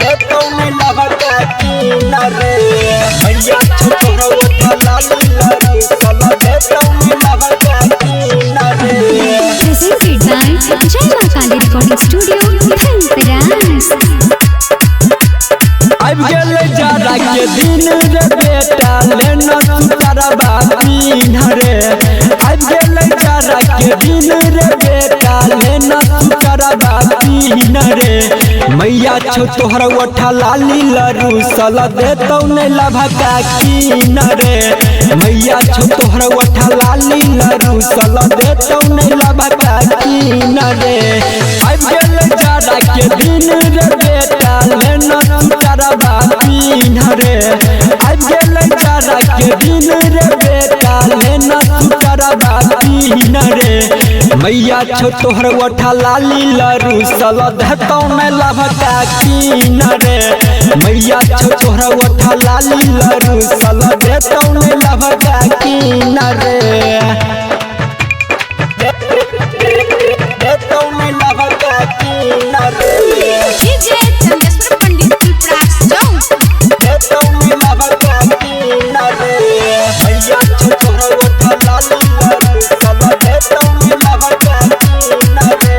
देतौ नै लभका कीन रे मैया छौ तोहर ओठा लाली लरूसल देतौ नै लभका कीन रे। Presented by Jai Maa Kali Recording Studio, Dhanteras. आबि गेलै जाड़ा के दिन रे बेटा लेना सुतरबा पीन रे। आबि गेलै जाड़ा के दिन रे बेटा लेना सुतरबा पीन रे। मैया छौ तोहर ओठा लाली लरूसल देतौ नै लभका कीन रे। मैया छौ तोहर ओठा लाली लरूसल देतौ नै लभका कीन रे। आबि गेलै जाड़ा के दिन रे बेटा लेना सुतरबा पीन रे। आबि गेलै जाड़ा के दिन रे बेटा लेना सुतरबा पीन रे। मैया छौ तोहर ओठा लाली लरूसल देतौ नै लभका कीन रे। मैया छौ तोहर ओठा लाली लरूसल देतौ नै लभका कीन रे। देतौ नै लभका कीन रे। DJ Chandeshwar Pandit Pulpras Chowk. देतौ नै लभका कीन रे। मैया छौ तोहर ओठा लाली लरूसल देतौ नै लभका कीन रे।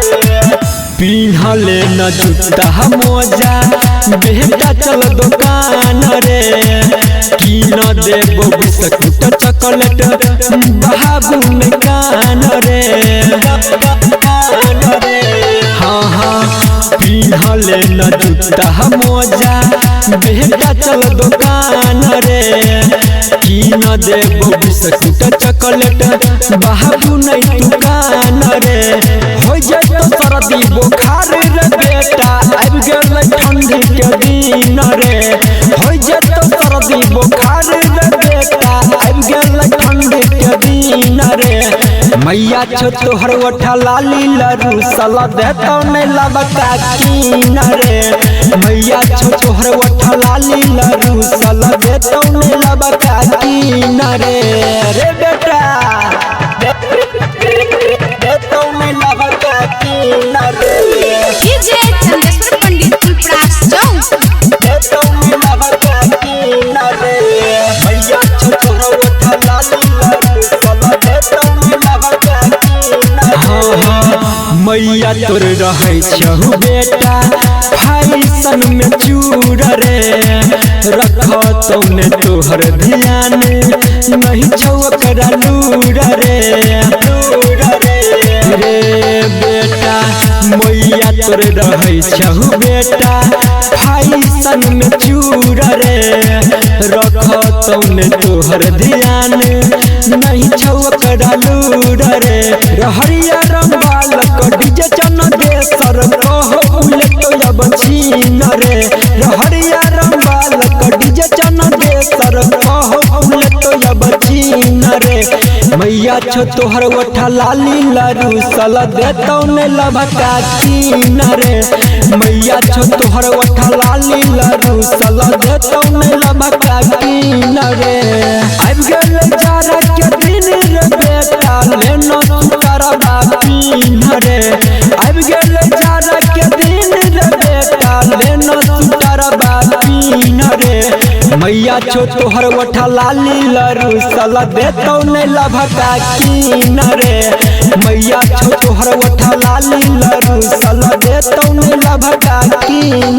पिन्हले न जूता मोजा बेटा चल दुकान रे। कीन देबो बिस्कुट चॉकलेट बाबू ने कान रे। हाँ हाँ पिन्हले न जूता मोजा बेटा चल दुकान रे। कीन देबो बिस्कुट चॉकलेट बाबू ने दुकान रे। हो जैतो सर्दी बोखार रे बेटा आबि गेलै ठंडी के दिन रे। हो जैतो सर्दी बोखार रे बेटा आबि गेलै ठंडी के दिन रे। मैया छौ तोहर ओठा लाली लरूसल देतौ नै लभका कीन रे। मैया छौ तोहर ओठा लाली लरूसल देतौ नै लभका कीन रे। रे बेटा देतौ नै लभका कीन रे। DJ Chandeshwar Pandit Pulpras Chowk. देतौ नै लभका कीन रे। मैया छौ तोहर ओठा लाली लरूसल देतौ नै लभका कीन रे। मैया तोर रहै छौ बेटा फैशन में चूर रे। रखतौ ने तोहर ध्यान नहीं छौ ओकरा लूर रे। रे बेटा मैया तोर रहै छौ बेटा फैशन में चूर रे। रखतौ ने तोहर ध्यान नहीं छौ ओकरा लूर रे। रहरिया रंगालक डीजे चंदेश्वर कहो उलटो अब छीन रे। रहरिया रंगालक डीजे चंदेश्वर कहो उलटो अब छीन रे। मैया छौ तोहर ओठा लाली लरूसल देतौ नै लभका कीन रे। मैया छौ तोहर ओठा लाली लरूसल देतौ नै लभका कीन रे। आबि गेलै जाड़ा के दिन रे बेटा लेना सुतरबा पीन रे। आबि गेलै जाड़ा के दिन रे बेटा लेना सुतरबा पीन रे। मैया छौ तोहर ओठा लाली लरूसल देतौ नै लभका कीन रे। मैया छौ तोहर ओठा लाली लरूसल देतौ नै लभका कीन।